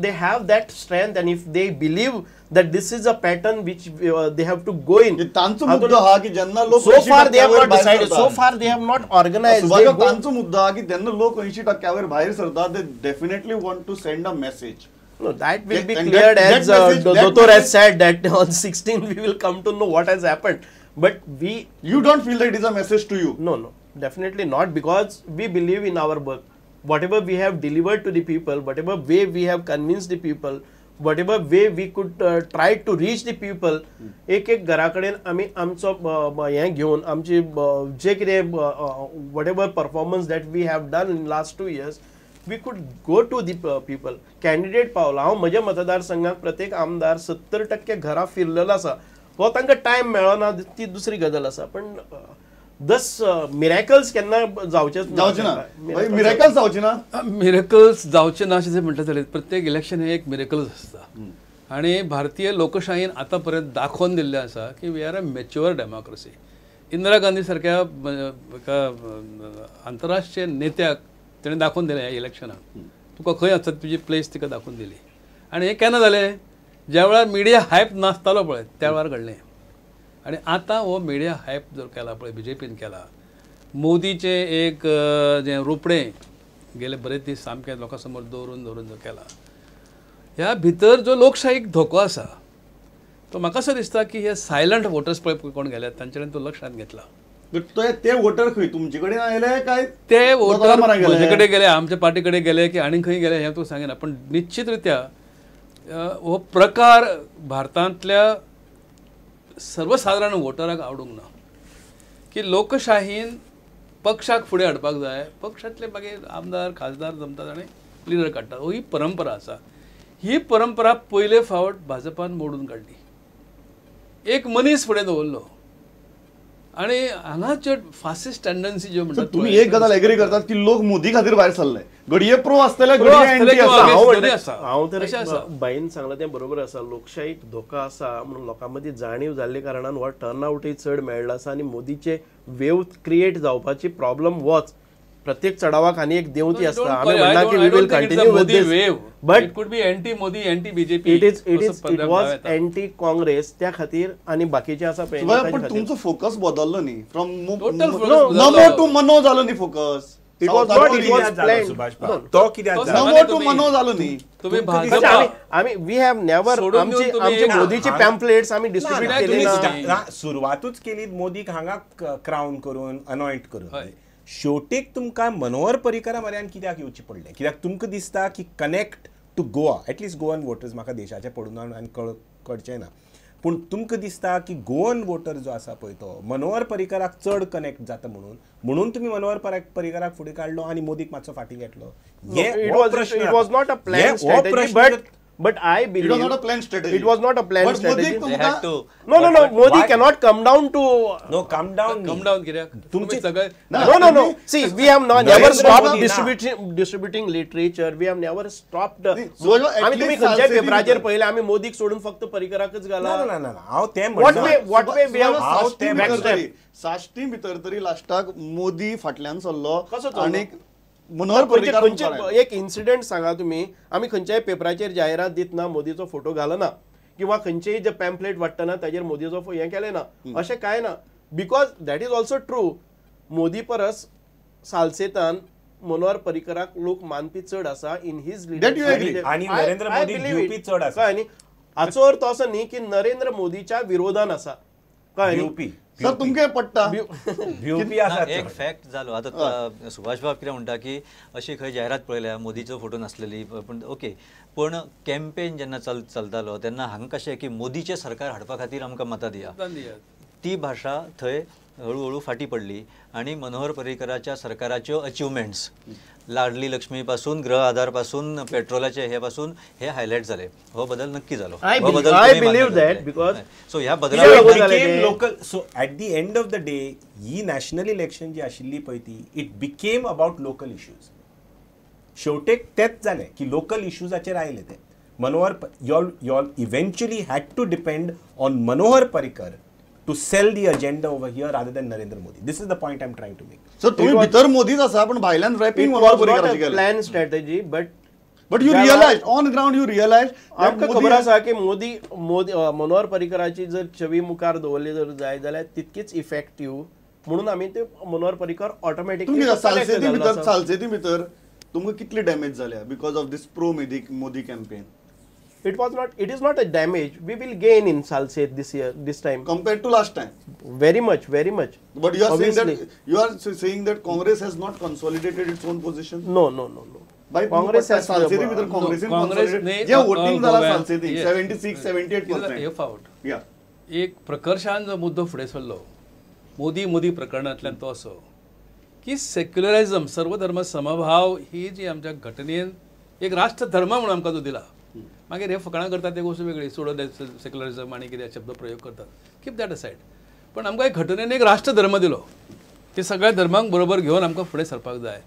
they have that strength and if they believe that this is a pattern which they have to go in. तांचो मुद्दो हा की जेन्ना लोक so far they have not decided, so far they have not organized. तांचो मुद्दो हा की जेन्ना लोक 80% वयर भायर सरतात, they definitely want to send a message. No, that will be cleared as Dottor has said that on 16 we will come to know what has happened. But we... You don't feel that it is a message to you? No, no, definitely not, because we believe in our work. Whatever we have delivered to the people, whatever way we have convinced the people, whatever way we could try to reach the people, एक एक घरा कडेन आमी आमचो हें घेवन आमची जे कितें whatever performance that we have done in last 2 years, we could go to the people. Candidate पावला, हांव म्हज्या मतदारसंघाक प्रत्येक आमदार 70% घरां फिरलेलो आसा. हो तांकां टायम मेळना ती दुसरी गजाल आसा, पण दस मिरॅकल्स केन्ना जावचेच ना, मिरॅकल्स जावचे ना, मिरॅकल्स जावचे ना अशें म्हणटा जाल्यार प्रत्येक इलेक्शन हे एक मिरॅकल्स आसता. आनी भारतीय लोकशाहीन आतां पर्यंत दाखोवन दिल्लें आसा की we are a mature democracy. Indira Gandhi सारक्या एका आंतरराष्ट्रीय नेत्याक तेणें दाखोवन दिलें ह्या इलेक्शनाक, तुका खंय आसता तुजी प्लेस तिका दाखोवन दिली. आनी हें केन्ना जालें, ज्या वेळार मिडिया हायप नासतालो पळय त्या वेळार घडलें. आनी आतां हो मिडिया हायप जर केला पळय बीजेपीन केला, मोदीचें एक जें रोपडें गेले बरेच दीस सामकें लोकां समोर दवरून दवरून जो केला, ह्या भितर जो लोकशाहीक धोको आसा तो म्हाका असो दिसता की हे सायलंट वोटर्स पळय कोण गेल्यात तांचे कडेन तो लक्षांत घेतला. ते वोटर खंय तुमचे कडेन आयले काय ते वोटर म्हजे कडेन गेले, आमच्या पार्टी कडेन गेले की आनी खंय गेले हें तुका सांगिना, पण निश्चित रित्या हो प्रकार भारतांतल्या सर्वसाधारण वोटराक आवडूंक ना की लोकशाहीन पक्षाक फुडें हाडपाक जाय, पक्षांतले मागीर आमदार खासदार जमतात आनी लिडर काडटात, ही परंपरा आसा. ही परंपरा पयले फावट भाजपान मोडून काडली, एक मनीस फुडें दवरलो आनी हांगा ज्यो फासिस्ट टेंडन्सी ज्यो म्हणटात. तुमी एक गजाल एग्री करतात की लोक मोदी खातीर भायर सरले, घडये प्रो आसतले घडये एंटी आसा. हांव तर बाईन सांगलां तें बरोबर आसा, लोकशाहीक धोका आसा म्हणून लोकां मदीं जाणीव जाल्ले कारणान हो टर्नआवटूय चड मेळ्ळो आसा आनी मोदीचे वेव क्रिएट जावपाची प्रॉब्लम वच प्रत्येक चढावाक आनी एक देंवती आसता. आमी म्हणना की we will continue with this, but it could be anti Modi, anti BJP, it is it is it was anti Congress त्या खातीर आनी बाकीचे आसा पळय. पण तुमचो फोकस बदललो न्ही, फ्रॉम नमो टू मनो जालो न्ही focus. It was not, it was planned. तो कित्याक नमो टू मनो जालो न्ही. तुम्ही आमी we have never आमची आमचे मोदीचे पॅम्पलेट्स आमी डिस्ट्रिब्यूट केले ना. सुरवातूच केली मोदीक हांगा क्राउन करून अनॉइंट करून, शेवटीक तुमकां मनोहर पर्रीकरा म्हऱ्यान कित्याक येवचें पडलें? कित्याक तुमकां दिसता की connect to Goa, at least Goan voters, म्हाका देशाचें पडूं ना आनी कळचें ना, पूण तुमकां दिसता की गोवन वोटर जो आसा पळय तो मनोहर पर्रीकराक चड कनेक्ट जाता म्हणून म्हणून तुमी मनोहर पर्रीकराक फुडें काडलो आनी मोदीक मातसो फाटीं घेतलो. It was not a plan strategy, but I believe it was not a planned strategy. It was not a planned but strategy. Modi had to. No, no, no. Modi cannot come down to. No, come down. Come down कित्याक? तुमचे सगळे. No, no, no. See, we have not never stopped distributing literature. We have never stopped. आमी तुम्ही खंयच्याय पेपराचेर पळयलें आमी मोदीक सोडून फक्त पर्रीकराकच घाला. ना ना ना, हांव तें म्हणना. What way we have backstep? Sashti भितर तरी लास्टाक मोदी फाटल्यान सरलो आनी मनोहर पर्रीकर. एक इन्सिडेंट सांगा तुमी, आमी खंयच्याय पेपराचेर जायरात दितना मोदीचो फोटो घालना किंवा खंयचेय जे पॅम्पलेट वाडटना ताजेर मोदीचो हें केलें ना, अशें कांय ना. Because that is also true. Modi परस सालसेतान मनोहर पर्रीकराक लोक मानपी चड आसा इन his leadership. आनी नरेंद्र मोदी घेवपी चड आसा. कळ्ळें न्ही? हाचो अर्थ असो न्ही की नरेंद्र मोदीच्या विरोधान आसा. कळ्ळें न्ही? सर तुमकां पडटा भिवपी आसा. एक फॅक्ट जालो आतां सुभाष बाब कितें म्हणटा की अशी खंय जायरात पळयल्या मोदीचो फोटो नासलेली, पूण ओके, पूण कॅम्पेन जेन्ना चलतालो तेन्ना हांगा कशें की मोदीचें सरकार हाडपा खातीर आमकां मतां दिया, ती भाशा थंय हळूहळू फाटी पडली आनी मनोहर पर्रीकराच्या सरकाराच्यो अचिवमेंट्स, लाडली लक्ष्मी पासून गृह आधार पासून पेट्रोलाचे हे पासून हे हायलायट जाले. हो बदल नक्की जालो. I believe that because so ह्या बदला local. So at the end of the day he national election जी आशिल्ली पळय ती it became about local issues. शेवटेक तेच जालें की लोकल इश्यूजाचेर आयले ते. Manohar y'all eventually had to depend on Manohar Parrikar to sell the agenda over here rather than Narendra Modi. This is the point I'm trying to make. So तुम्ही भितर मोदीच आसा पण भायल्यान रॅपिंग मनोहर पर्रीकराची केली. Plan strategy, but But you realise on ground, you realise आमकां खबर आसा की मोदी मोदी मनोहर पर्रीकराची जर छवी मुखार दवरली जर जाय जाल्यार तितकीच इफेक्टीव म्हणून आमी ते मनोहर पर्रीकर ऑटोमॅटिकली. सालसेती भितर, सालसेती भितर तुमकां कितली डॅमेज जाल्या because of this pro Modi campaign? It was not, it is not a damage. We will gain in Salcete this year, this time. Compared to last time? Very much, very much. But you are saying that, you are saying that Congress has not consolidated its own position? No, no, no, no. By Congress has Salcete भितर Congress जे voting जाला सालसेती 76 78%. हे फावट एक प्रकर्षान जो मुद्दो फुडें सरलो मोदी मोदी प्रकरणांतल्यान तो असो की सेक्युलरिजम, सर्वधर्म समभाव ही जी आमच्या घटनेन एक राष्ट्रधर्म म्हणून आमकां जो दिला, मागीर हे फकाणां करतात ते गोश्ट वेगळी, सोडो सेक्युलरिजम आनी कितें शब्द प्रयोग करतात, कीप that aside. पण आमकां एक घटनेन एक राष्ट्रधर्म दिलो की सगळ्या धर्मांक बरोबर घेवन आमकां फुडें सरपाक जाय.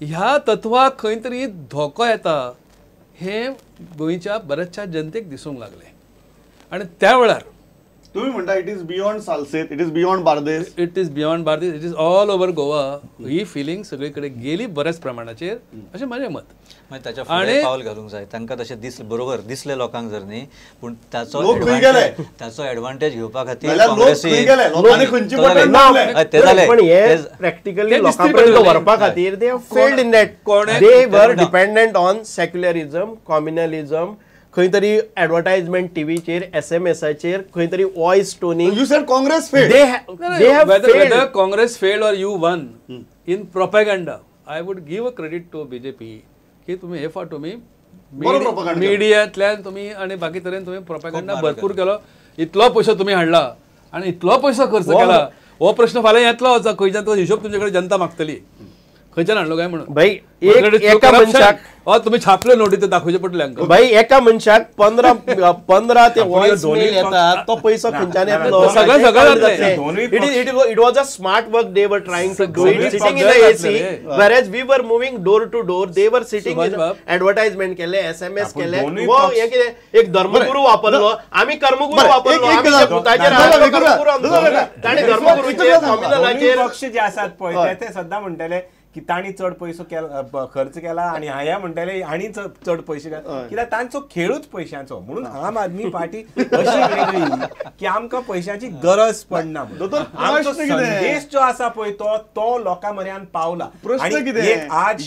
ह्या तत्वाक खंय तरी धोको येता हें गोंयच्या बऱ्याचशा जनतेक दिसूंक लागलें आनी त्या वेळार तुम्ही म्हणता it is beyond Salcete, it is beyond Bardez, it is beyond Bardez, it is all over Goa. He feeling सगळे कडेन गेली बऱ्याच प्रमाणाचेर अशें म्हजें मत. मागीर ताच्या फुडें पावल घालूंक जाय तांकां तशें दिसलें, बरोबर दिसलें लोकांक जर न्ही, पूण ताचो ताचो एडवांटेज घेवपा खातीर पण हे प्रॅक्टिकली लोकां पर्यंत व्हरपा खातीर they failed in that. They were dependent on secularism, communalism, खंय तरी एडवर्टायजमेंट टीव्हीचेर, एसएमएसाचेर, खंय तरी voice toning. You said Congress failed. They have failed. Whether Congress failed or you won in propaganda, I would give a credit to BJP की तुम्ही हे फावट तुम्ही मिडियांतल्यान तुम्ही आनी बाकी तरेन तुम्ही प्रोपेगंडा भरपूर केलो. इतलो पयसो तुम्ही हाडला आनी इतलो पयसो खर्च केला, हो प्रश्न फाल्यां येतलो खंयच्यान तो हिशोब तुमचे कडेन जनता मागतली, खंयच्यान हाडलो काय म्हणून. भाई एका मनशाक तुम्ही छापले नोटी ते दाखोवचे पडले आमकां. भाई एका मनशाक 15 ते वॉयस मेल येतात, तो पैसो खंयच्यान येतलो? सगळें सगळें. It was a smart work they were trying to do it, sitting in the AC, whereas we were moving door to door, they were sitting in advertisement केले, एसएमएस केले. हे कितें एक धर्मगुरू वापरलो, आमी कर्मगुरू वापरलो, ताणें धर्मगुरूचेर कॉम्युनलाचेर पक्ष जे आसात पळय ते सद्दां म्हणटले की तांणी चड पयसो खर्च केला आनी हांवें म्हणटले हांणी चड पयशे केला, कित्याक तांचो खेळूच पयशांचो. म्हणून आम आदमी पार्टी अशी वेगळी की आमकां पयशांची गरज पडना. आमचो संदेश जो आसा पळय तो तो लोकां म्हऱ्यान पावला. प्रश्न कितें, आज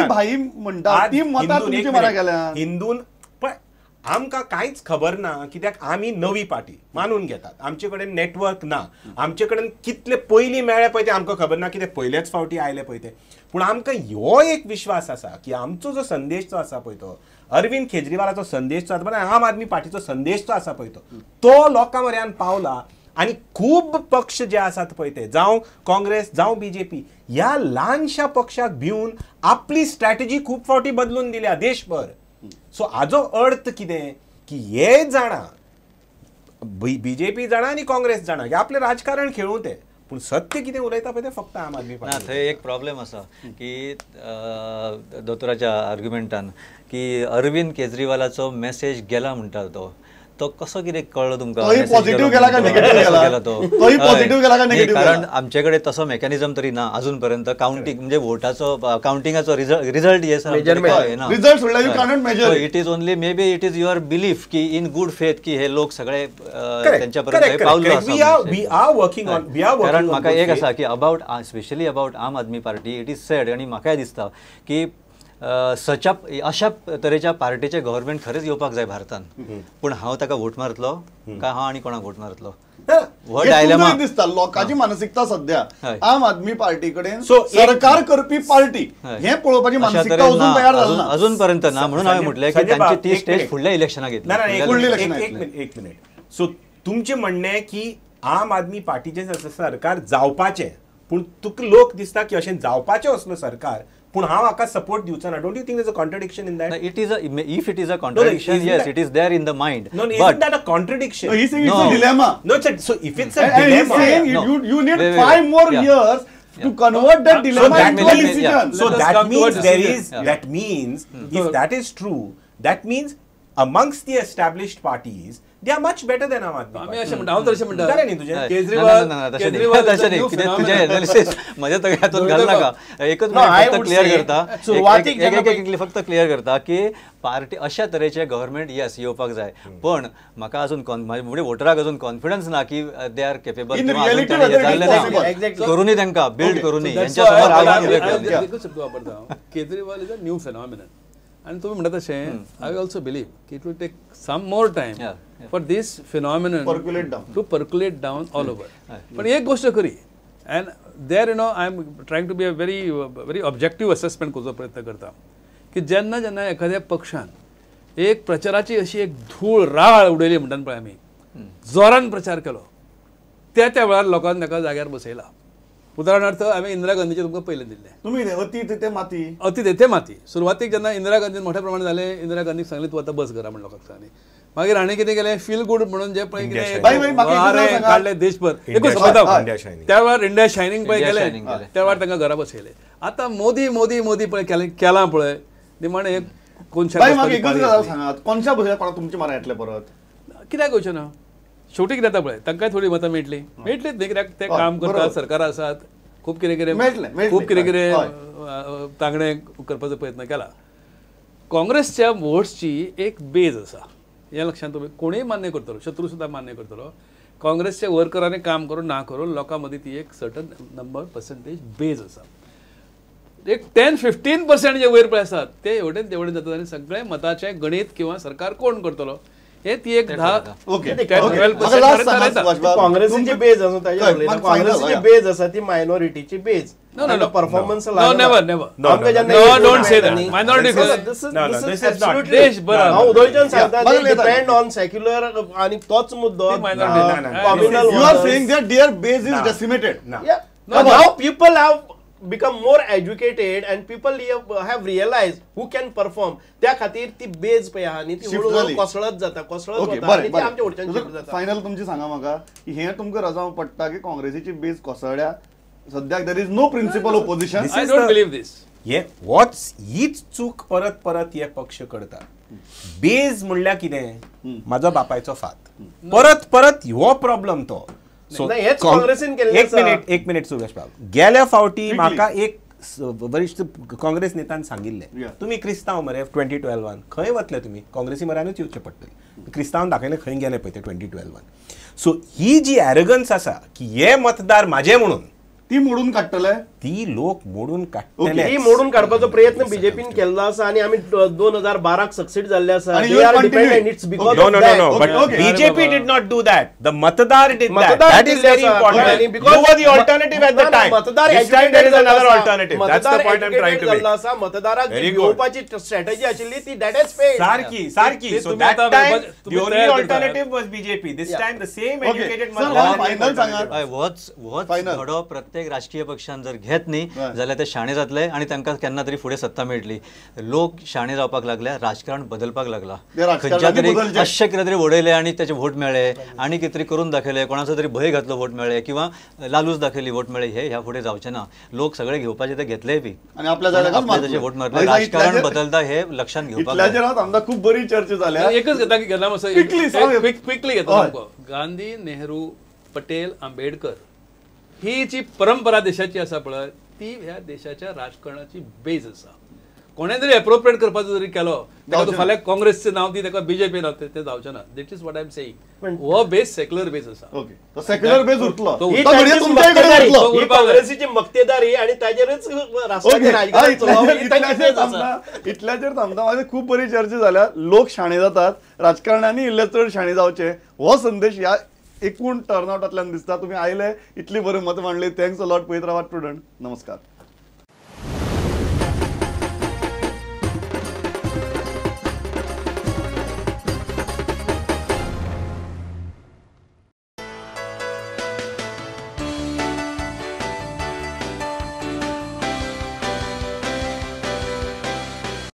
भाई म्हणटा ती मतां तुमची मरा गेल्या हिंदून, पण आमकां कांयच खबर ना कित्याक आमी नवी पार्टी मानून घेतात, आमचे कडेन नेटवर्क ना, आमचे कडेन कितले पयलीं मेळ्ळे पळय ते आमकां खबर ना, कित्याक पयलेच फावटी आयले पळय ते. पूण आमकां ह्यो एक विश्वास आसा की आमचो जो संदेश जो आसा पळय तो अरविंद केजरीवालाचो संदेश जो आसा, आम आदमी पार्टीचो संदेश जो आसा पळय तो लोकां म्हऱ्यान पावला. आनी खूब पक्ष जे आसात पळय ते, जावं काँग्रेस जावं बीजेपी, ह्या ल्हानशा पक्षाक भिवन आपली स्ट्रॅटेजी खूब फावटी बदलून दिल्या देशभर. सो हाजो अर्थ कितें की हे जाणा, बीजेपी जाणा आनी काँग्रेस जाणा की आपलें राजकारण खेळूं ते, पूण सत्य कितें उलयता पळय तें फक्त आम आदमी पार्टी. ना, थंय एक प्रॉब्लेम आसा की दोतोराच्या आर्ग्युमेंटान की अरविंद केजरीवालाचो मेसेज गेला म्हणटा तो तो कसो कितें कळ्ळो तुमकां? पॉझिटिव्ह गेला काय नेगेटिव्ह गेला तो? पॉझिटिव्ह गेला काय नेगेटिव्ह? कारण आमचे कडेन तसो मेकॅनिझम तरी ना अजून पर्यंत. कावंटींग म्हणजे वोटाचो कावंटिंगाचो रिजल्ट येसर रिजल्ट सोडल्यार you cannot measure. It is only may be it is your belief की इन गुड फेथ की हे लोक सगळे त्यांच्या पर्यंत पावलो आसा. कारण म्हाका एक आसा की about specially about Aam Aadmi Party it is sad आनी म्हाकाय दिसता की सच्या अशा तरेच्या पार्टीचे गव्हर्मेंट खरेंच येवपाक जाय भारतान, पूण हांव ताका वोट मारतलो काय हांव आनी कोणाक वोट मारतलो हो डायलेमा दिसता लोकांची मानसिकता सध्या. आम आदमी पार्टी कडेन सरकार करपी पार्टी हे पळोवपाची मानसिकता अजून तयार जाली ना, अजून पर्यंत ना. म्हणून हांवें म्हटलें की तांची ती स्टेज फुडल्या इलेक्शनाक येतली. एक मिनिट, सो तुमचें म्हणणें की आम आदमी पार्टीचें सरकार जावपाचें, पूण तुका लोक दिसता की अशें जावपाचें असलो सरकार, पूण हांव हाका सपोर्ट दिवचो ना. Don't you think there is a contradiction in that? It is a, if it is a contradiction, yes, it is there in the mind. No, isn't that a contradiction? No, he's saying it's a dilemma. No, it's a, so if it's a dilemma, he's saying you need 5 more years to convert that dilemma into a decision. So that means there is, that means if that is true, that means Amongst the established parties they are much better than Aam Aadmi. आमी अशें म्हणटा, हांव तर अशें म्हणटा केजरीवाल तुजें analysis म्हज्या हातूंत घाल नाका. एकच फक्त क्लियर करता, सुरवातीक फक्त क्लियर करता की पार्टी अशा तरेचे गव्हर्मेंट येस येवपाक जाय, पण म्हाका अजून म्हणजे वोटराक अजून कॉन्फिडन्स ना की they are capable करूनय तांकां बिल्ड करूनय यांच्या समोर आव्हान उबें करूनय. एकूच शब्द वापरता हांव, Kejriwal is a new phenomenon. आनी तुमी म्हणटा तशें I also believe की it will take some more time for this phenomenon to percolate down all over. पण एक गोष्ट खरी, and there you know I am trying to be a very very objective assessment करचो प्रयत्न करता की जेन्ना जेन्ना एखाद्या पक्षान एक प्रचाराची अशी एक धूळ राळ उडयली म्हणटात पळय, आमी जोरान प्रचार केलो त्या त्या वेळार लोकांनी ताका जाग्यार बसयला. उदाहरणार्थ हांवें इंदिरा गांधीचें तुमकां पयलें दिल्लें, तुमी अति तेथे माती, अति तेथे माती. सुरवातीक जेन्ना इंदिरा गांधीन मोठ्या प्रमाणात जालें, इंदिरा गांधीक सांगलें तूं आतां बस घरा म्हण लोकांक सांगलें. मागीर हाणें कितें केलें, फील गूड म्हणून जे पळय कितें काडलें देशभर, एकूच समजता त्या वेळार इंडिया शायनींग पळय केलें, त्या वेळार तांकां घरा बसयलें. आतां मोदी मोदी मोदी पळय केलां पळय निमाणें एक कोनशा कोनशा बसयल्या कोणा तुमचे मारा येतलें परत कित्याक येवचें ना. शेवटी कितें जाता पळय, तांकांय थोडी मतां मेळटली, मेळटलीच न्ही, कित्याक ते काम करतात, सरकार आसात, खूब कितें कितें खूब कितें कितें तांगणे करपाचो प्रयत्न केला. काँग्रेसच्या वोट्सची एक बेज आसा हें लक्षांत तुमी कोणूय मान्य करतलो, शत्रू सुद्दां मान्य करतलो. काँग्रेसच्या वर्करांनी काम करून ना करून लोकां मदीं ती एक सर्टन नंबर पर्संटेज बेज आसा. एक 10-15% जे वयर पळय आसात ते हेवटेन तेवटेन जातात आनी सगळें मताचें गणीत किंवा सरकार कोण करतलो हे ती एक 10 काँग्रेसीची बेज आसा, काँग्रेसीची बेज आसा ती मायनॉरिटीची बेज. परफॉर्मन्स उदयच्यान सांगता डिपेंड ऑन सेक्युलर आनी तोच मुद्दो. Now people have become more educated and people have realized who can perform. त्या खातीर ती बेज पळय आहा न्ही ती हळूहळू कोसळत जाता, कोसळत वता आनी ती आमच्या वटच्यान शिफ्ट जाता. फायनल तुमची सांगा म्हाका की हें तुमकां रजांव पडटा की काँग्रेसीची बेज कोसळ्या सद्याक? There is no principle opposition. I don't believe this. हे होच हीच चूक परत परत हे पक्ष करता. बेज म्हणल्यार कितें, म्हाजो बापायचो फात, परत परत हो प्रॉब्लम तो. एक मिनिट सुरेश बाब, गेल्या फावटी म्हाका एक वरिश्ठ काँग्रेस नेतान सांगिल्लें, तुमी क्रिस्तांव मरे 2012 खंय वतले तुमी, काँग्रेसी मऱ्यानूच येवचें पडटलें. क्रिस्तांवान दाखयलें खंय गेले पळय ते 2012. सो ही जी एरगन्स आसा की हे मतदार म्हाजे म्हणून, ती मोडून काडटले, ती लोक मोडून काडटले. ती मोडून काडपाचो प्रयत्न बीजेपीन केल्लो आसा आनी आमी 2012 सक्सीड जाल्ले आसा. No no no, but BJP did not do that, the मतदार did that. That is very important. You were the alternative at the time. This time there is another alternative. That's the point I am trying to make. मतदाराक जी भिवपाची strategy आशिल्ली ती that has failed. सारकी सारकी. So that time the only alternative was BJP. This time the same educated मतदार. Final सांगा, होच धडो प्रत्येक राजकीय पक्षान जर घेत न्ही जाल्यार ते शाणे जातले आनी तांकां केन्ना तरी फुडें सत्ता मेळटली. लोक शाणे जावपाक लागल्या, राजकारण बदलपाक लागला. खंयच्या तरी अशें कितें तरी उडयलें आनी तेचे वोट मेळ्ळे, आनी कितें तरी करून दाखयलें, कोणाचो तरी भंय घातलो वोट मेळ्ळे, किंवा लालूच दाखयली वोट मेळ्ळे. हे ह्या फुडें जावचें ना. लोक सगळे घेवपाचे ते घेतलेय बी आनी आपल्या वोट मारले. राजकारण बदलता हे लक्षात घेवपाक जाय. खूब बरी चर्चा जाल्या. एकच घेता की घेतला क्विकली घेता. गांधी, नेहरू, पटेल, आंबेडकर ही जी परंपरा देशाची आसा पळय ती ह्या देशाच्या राजकारणाची बेज आसा. कोणें जरी एप्रोप्रिएट करपाचो जरी केलो ताका फाल्यां काँग्रेसचें नांव दी, ताका बीजेपी नांव तें जावचें ना. That is what I am saying. हो बेज सेक्युलर बेज आसा. ओके, सेक्युलर बेज उरतलो, ही काँग्रेसीची मक्तेदारी आनी ताजेरच राजकारण. इतल्याचेर थांबता. माझे खूब बरी चर्चा जाल्या. लोक शाणे जातात, राजकारण्यांनी इल्ले चड शाणे जावचे हो संदेश ह्या एकूण टर्नआउटांतल्यान दिसता. तुमी आयले, इतली बरी मत मांडली, thanks a lot. पळयत रावात प्रुडंट. नमस्कार.